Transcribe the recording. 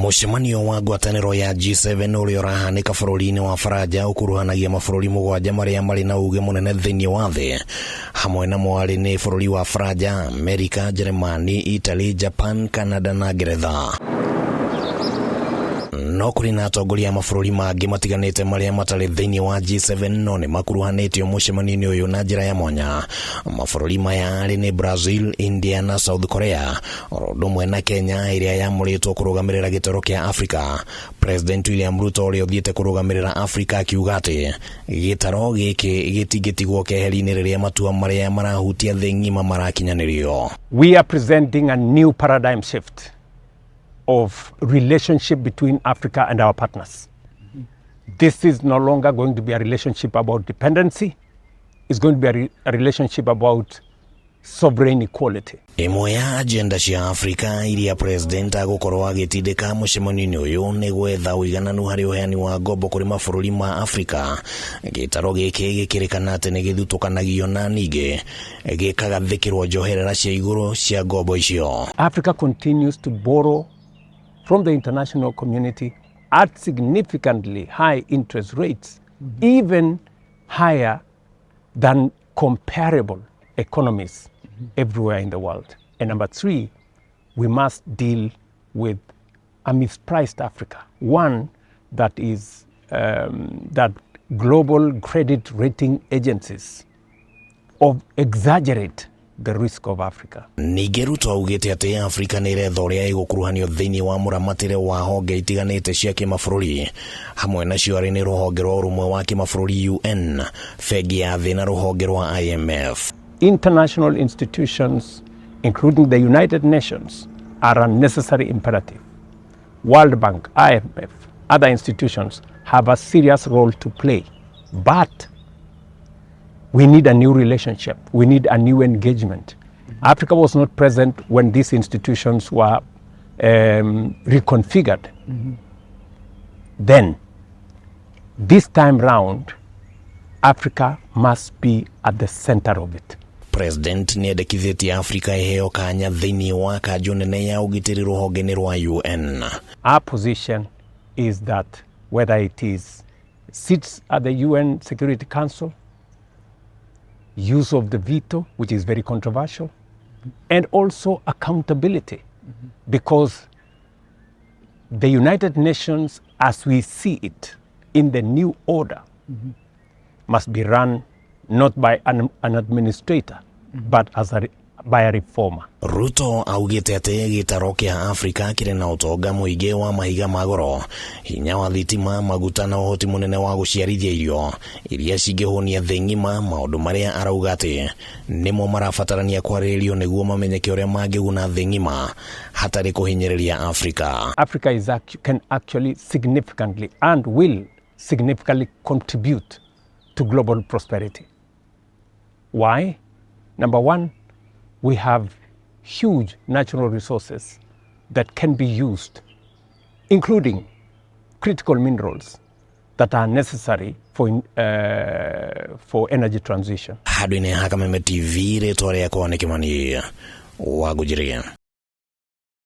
Mũcemanio wa ngwatanĩro ya G7 ũrĩa ũrahanĩka bũrũri-inĩ wa Faranja ũkuruhanagia mabũrũri 7 marĩa marĩ na uge mũnene thĩinĩ wa thĩ, hamwe na mwarĩ nĩ bũrũri wa Faranja, Amerika, Jeremani, Italy, Japan, Canada na Ngeretha. No kũrĩ na atongoria a mabũrũri mangĩ matiganĩte marĩa matarĩ thĩinĩ wa G7 no nĩ makuruhanĩtio mũcemanio-inĩ ũyũ na njĩra ya mwanya. Mabũrũri maya arĩ nĩ Brazil, India na South Korea, oro ũndũ ũmwe na Kenya ĩrĩa yamũrĩtwo kũrũgamĩrĩra gĩtaro kĩa Afrika. President William Ruto ũrĩa ũthiĩte kũrũgamĩrĩra Afrika akiuga atĩ gĩtaro gĩkĩ gĩtingĩtigwo keheri-inĩ rĩrĩa matua marĩa marahutia thĩ ng'ima marakinyanĩrio. We are presenting a new paradigm shift of relationship between Africa and our partners. This is no longer going to be a relationship about dependency. It's going to be a relationship about sovereign equality. Ĩmwe ya agenda cia Afrika iria president agũkorwo agĩtindĩka mũcemanio-inĩ ũyũ nĩ gwetha ũigananu harĩ ũheani wa ngombo kũrĩ mabũrũri ma Afrika. Gĩtaro gĩkĩ gĩkĩrĩkana atĩ nĩ gĩthutũkanagio na ningĩ gĩkagathĩkĩrwo njoherera cia igũrũ cia ngombo icio. Africa continues to borrow from the international community at significantly high interest rates, even higher than comparable economies everywhere in the world. And number three, we must deal with a mispriced Africa, one that global credit rating agencies of exaggerate the risk of Africa. Ningĩ Ruto augĩte atĩ Afrika nĩ ĩretha ũrĩa ĩgũkuruhanio thĩinĩ wa mũramatĩre wa honge itiganĩte cia kĩmabũrũri, hamwe nacio arĩ nĩ rũhonge rwa ũrũmwe wa kĩmabũrũri UN, bengi ya thĩ na rũhonge rwa IMF. International institutions, including the United Nations, are a necessary imperative. World Bank, IMF, other institutions have a serious role to play. But we need a new relationship. We need a new engagement. Africa was not present when these institutions were reconfigured. Then, this time round, Africa must be at the center of it. President nĩ endekithĩtie Afrika ĩheo kanya thĩinĩ wa kanjũ nene ya ũgitĩri rũhonge-inĩ rwa UN. Our position is that whether it is seats at the UN Security Council, use of the veto, which is very controversial, and also accountability, because the United Nations, as we see it in the new order, must be run not by an administrator, but by a reformer. Ruto augĩte atĩ gĩtaro kĩa Afrika kĩrĩ na ũtonga mũingĩ wa mahiga ma goro, hinya wa thitima, maguta na ũhoti mũnene wa gũciarithia irio iria cingĩhũnia thĩ ng'ima, maũndũ marĩa arauga atĩ nĩmo marabatarania kwarĩrĩrio nĩguo mamenyeke ũrĩa mangĩguna thĩ ng'ima hatarĩ kũhinyĩrĩria Afrika. Africa can actually significantly and will significantly contribute to global prosperity. Why? Number one, we have huge natural resources that can be used, including critical minerals that are necessary for energy transition. Handũ-inĩ ha Kameme TV, rĩtwa rĩakwa nĩ Kĩmani wa Ngũnjĩrĩga.